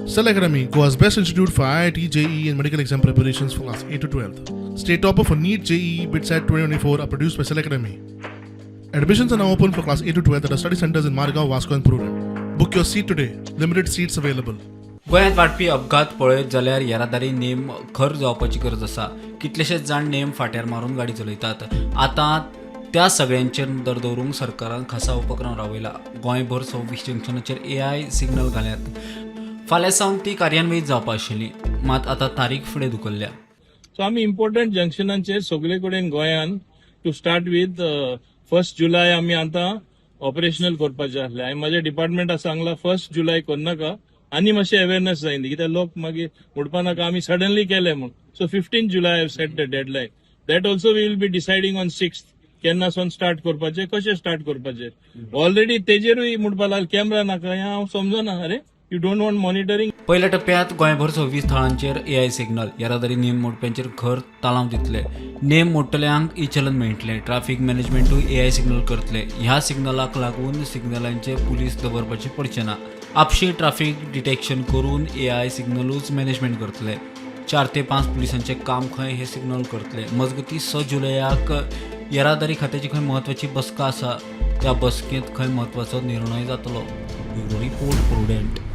Cell Academy, Goa's best institute for IIT, JEE, and medical exam preparations for class 8 to 12. State topper for NEET, JEE, BITSAT 2024 are produced by Cell Academy. Admissions are now open for class 8 to 12 at our study centers in Margao, Vasco, and Prudent. Book your seat today. Limited seats available. गोंयांत वाडपी अपघात पळयत जाल्यार येरादारी नेम खर जावपाची गरज आसा. कितलेशेच जाण नेम फाट्यार मारून गाडी चलयतात. आतां त्या सगळ्यांचेर नदर दवरूंक सरकारान खासा उपक्रम राबयला. गोंयभर 26 जंक्शनाचेर एआय सिग्नल घाल्यात. फाल्यां सावन ती कार्यान्वीत जावपा आशिल्ली, मात आतां तारीख फुडें धुकल्ल्या. सो आमी इम्पॉर्टंट जंक्शनांचेर सगळे कडेन गोंयान to start with 1 July आमी आतां ऑपरेशनल करपाचें आसलें. हांवें म्हाज्या डिपार्टमेंटा सांगलां, 1 जुलय करनाका, आनी मातशें अवेरनेस जायना, कित्याक लोक मागीर म्हणपा नाका आमी सडनली केलें म्हूण. So 15 July have set the deadline. That also we will be deciding on 6th, केन्ना सावन स्टार्ट करपाचें, कशें स्टार्ट करपाचें. ऑलरेडी तेजेरूय म्हणपा लागले कॅमेरा नाका. हें हांव समजना. अरे, you don't want monitoring? पयल्या टप्प्यांत गोंयभर 26 थळांचेर एआय सिग्नल. येरादारी नेम मोडप्यांचेर खर तालांव दितले. नेम मोडटल्यांक ई चलन मेळटलें. ट्राफीक मॅनेजमेंटूय एआय सिग्नल करतले. ह्या सिग्नलाक लागून सिग्नलांचे पुलीस दवरपाचे पडचे ना. आपशी ट्राफीक डिटेक्शन करून एआय सिग्नलूच मॅनेजमेंट करतले. 4 ते 5 पुलिसांचें काम खंय हे सिग्नल करतले. मजगतीं, 6 जुलयाक येरादारी खात्याची खंय म्हत्वाची बसका आसा. त्या बसकेंत खंय म्हत्वाचो निर्णय जातलो. Bureau report, Prudent.